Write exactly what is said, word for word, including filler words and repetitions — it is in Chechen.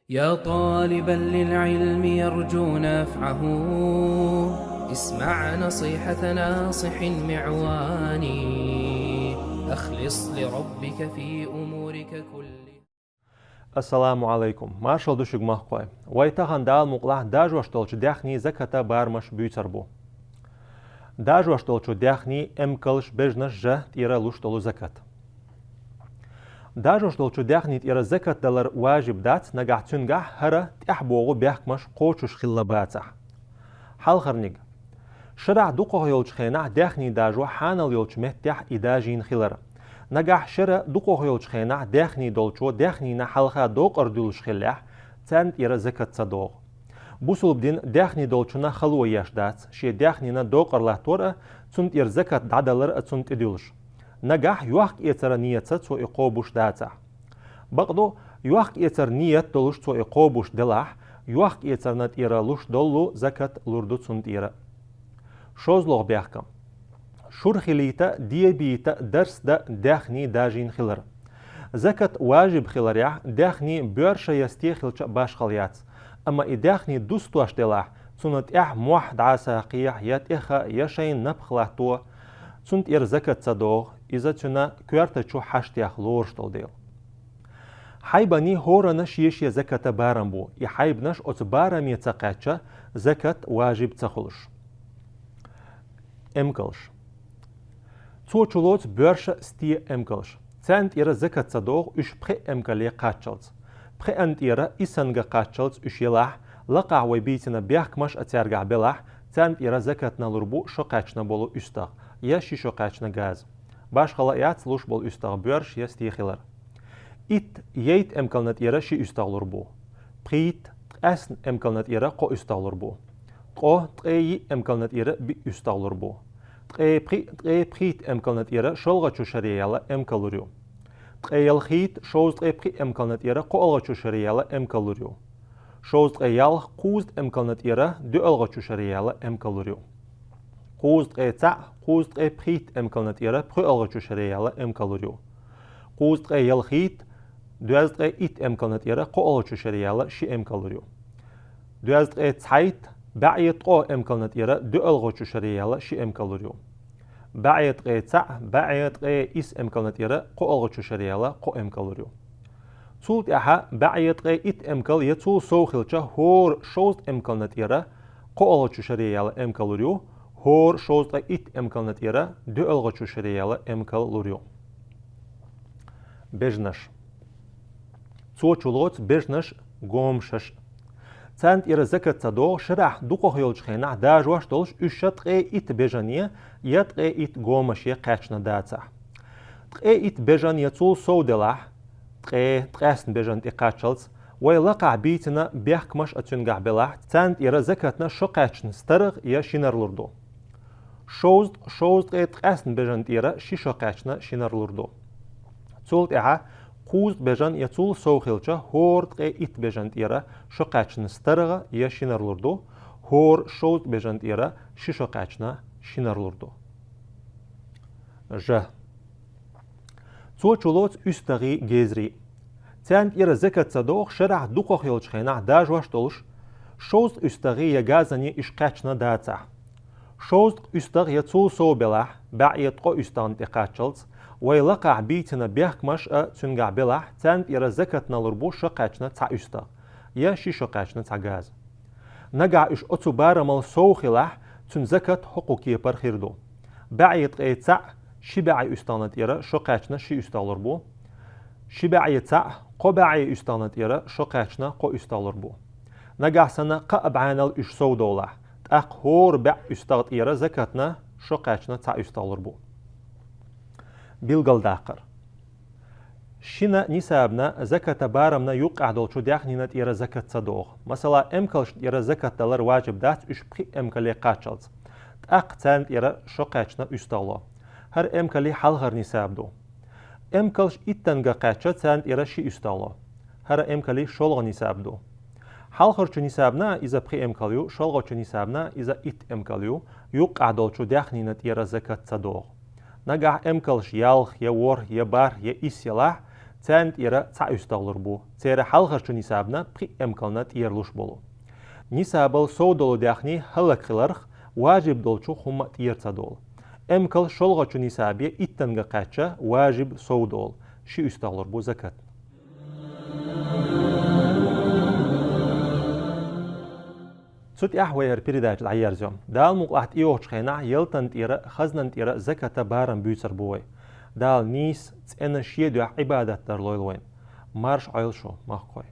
يا طالبا للعلم يرجو نفعه، اسمع نصيحة ناصح معوان. أخلص لربك في أمورك كلها. Ассаламу Ӏалайкум. Маршал ду шуга, махкой. Вай тахан Дала мукъалахь дажош долчу даьхнийн заката барамаш буьйцур бу. Дажош долчу даьхнийн эмкалш, бежанаш жа тӀера луш долу закат. Дажош долчу даьхнийн тӀера закат далар важиб дац, нагахь цуьнгахь хӀара тӀаьхьабогӀу бехкамаш кхочуш хилла бацахь. Хьалхарниг. Шарахь дукхах йолчу хенахь даьхнийн дажо хьанал йолчу меттехь и дажийна хилар. Нагахь шара дукхах йолчу хенахь даьхний долчо даьхнийна хьалха докъар дуьллуш хиллехь, царна тӀера закат ца догӀу. Бусулба дин даьхний долчунна хало еш дац, шен даьхнийна докъар латтор а, цунна тӀера закат дӀадалар а цунна тӀедуьллуш. Нагахь йохк-эцара нийятца цо и кхобуш дацахь. Бакъду, йохк-эцар нийят долуш цо и кхобуш делахь, йохк-эцарна тӀера луш долу закат лур ду цунна тӀера. ШозлагӀа бехкам. Шура хилийта, де бийта, дарс дан даьхний дажийна хилар. Закат важиб хиларехь, даьхний боьрша я сте хилча а башхалла яц. Амма и даьхний дустош делахь, цунна тӀехь мохь дӀа а сакхехь, я тӀеха, я шайна напха латто, цунна тӀера закат ца догӀу, иза цуьнан коьртачу хьаштех лоруш долу дела. Хьайбанийн хӀоранна шен-шен заката барам бу, и хьайбанаш оцу бараме ца кхаьчча, закат важиб ца хуьлуш. Эмкалш. Цо чулоцу боьрша, сте эмкалш. Царна тӀера закат ца догӀу уьш пхеа эмкале кхаччалц. Пхеанна тӀера исанга кхаччалц уьш елахь, лакхахь вай бийцина бехкамаш а цаьргахь белахь, царна тӀера закатна лур бу шо кхаьчна болу уьстагӀ, я ши шо кхаьчна газа. Башхалла яц луш болу уьстагӀ боьрша я сте хилар. Итт, ейт эмкална тӀера ши уьстагӀ лур бу. Пхийтта, ткъаьсна эмкална тӀера кхо уьстагӀ лур бу. Ткъо, ткъе йиъ эмкална тӀера биъ уьстагӀ лур бу. Ткъе пхиъ, ткъе пхийтта эмкална тӀера шолгӀачу шаре яла эмкал лур ю. Ткъе ялхийтта, шовзткъе пхиъ эмкална тӀера кхоалгӀачу шаре яла эмкал лур ю. Шовзткъе ялх, кхузткъа эмкална тӀера доьалгӀачу шаре яла эмкал лур ю. Кхузткъе цхьаъ, кхузткъе пхийтта эмкална тӀера пхоьалгӀачу шаре яла эмкал лур ю. Кхузткъе ялхийтта, доьзткъе итт эмкална тӀера кхоалгӀачу шаре яла ши эмкал лур ю. Доьзткъе цхьайтта, баьӀе ткъо эмкална тӀера доьалгӀачу шаре яла ши эмкал лур ю. БаьӀе ткъе цхьаъ, баьӀе ткъе исс эмкална тӀера кхоалгӀачу шаре яла кхо эмкал лур ю. Цул тӀаьхьа баьӀе ткъе итт эмкал я цул сов хилча, хӀора шовзткъа эмкална тӀера кхоалгӀачу шаре яла эмкал лур ю, хӀора шовзткъе итт эмкална тӀера доьалгӀачу шаре яла эмкал лур ю. Бежанаш. Цо чулоцу бежанаш, гомашаш. Царна тӀера закат ца догӀу шарахь дукхах йолчу хенахь дажош долуш уьш ша ткъе итт бежане я ткъе итт гомаше кхаьчна дацахь. Ткъе итт бежан я цул сов делахь, ткъе, ткъаьсна бежан тӀе кхаччалц, вай лакхахь бийцина бехкамаш а цуьнгахь белахь, царна тӀера закатна шо кхаьчна старгӀа я шинара лур ду. Шовзткъа, шовзткъе ткъаьсна бежан тӀера ши шо кхаьчна шинара лур ду. Цул тӀаьхьа кхузткъа бежан я цул сов хилча, хӀора ткъе итт бежан тӀера шо кхаьчна старгӀа я шинара лур ду, хӀора шовзткъа бежан тӀера ши шо кхаьчна шинара лур ду. Жа. Цо чулоцу уьстагӀий, гезрий. Царна тӀера закат ца догӀу шарахь дукхах йолчу хенахь дажош долуш, шовзткъа уьстагӀий я газане уьш кхаьчна дацахь. Шовзткъа уьстагӀ я цул сов белахь, баьӀе ткъо уьстагӀна тӀе кхаччалц, вай лакхахь бийцина бехкамаш а цуьнгахь белахь, царна тӀера закатна лур бу шо кхаьчна цхьа уьстагӀ, я ши шо кхаьчна цхьа газа. Нагахь уьш оцу барамал сов хилахь, цуьнан закат хӀокху кепара хир ду. БаьӀе ткъе цхьаъ, ши баьӀе уьстагӀна тӀера шо кхаьчна ши уьстагӀ лур бу. Ши баьӀе цхьаъ, кхо баьӀе уьстагӀна тӀера шо кхаьчна кхо уьстагӀ лур бу. Нагахь санна кхаа бӀаьнал уьш сов довлахь, тӀаккха хӀора баьӀ уьстагӀ тӀера закатна шо кхаьчна цхьа уьстагӀ лур бу. Билгалдаккхар. Шина нисабна, заката барамна юккъехь долчу даьхнина тӀера закат ца догӀу. Масала, эмкалшна тӀера закат далар важиб дац уьш пхи эмкале кхаччалц. ТӀаккха царна тӀера шо кхаьчна уьстагӀло. ХӀара эмкалий хьалхара нисаб ду. Эмкалш иттанга кхаьчча, царна тӀера ши уьстагӀло. ХӀара эмкалий шолгӀа нисаб ду. Хьалхарчу нисабна иза пхи эмкал ю, шолгӀачу нисабна иза итт эмкал ю, юккъехь долчу даьхнина тӀера закат ца догӀу. Нагахь эмкалш ялх, я ворхӀ, я бархӀ, я исс ялахь, Царна тӀера цхьа уьстагӀлур бу, церан хьалхарчу нисабна пхиъ эмкална тӀера луш болу. Нисабал сов долу даьхни хӀаллакьхиларх, важиб долчух хӀумма тӀера ца долу. Эмкал шолгӀачу нисабе иттанга кхаьчча, важиб сов долу, ши уьстагӀлур бу закат. Цу тӀехь вай хӀара передача дӀаерзайо. Дала мукъалахь тӀейогӀучу хенахь ялтан тӀера, хазнан тӀера заката барам буьйцур бу вай. Дала нийса, цӀена шен дуьхьа Ӏибадат дар лойла вайна. Марша Ӏойла шу, махкахой.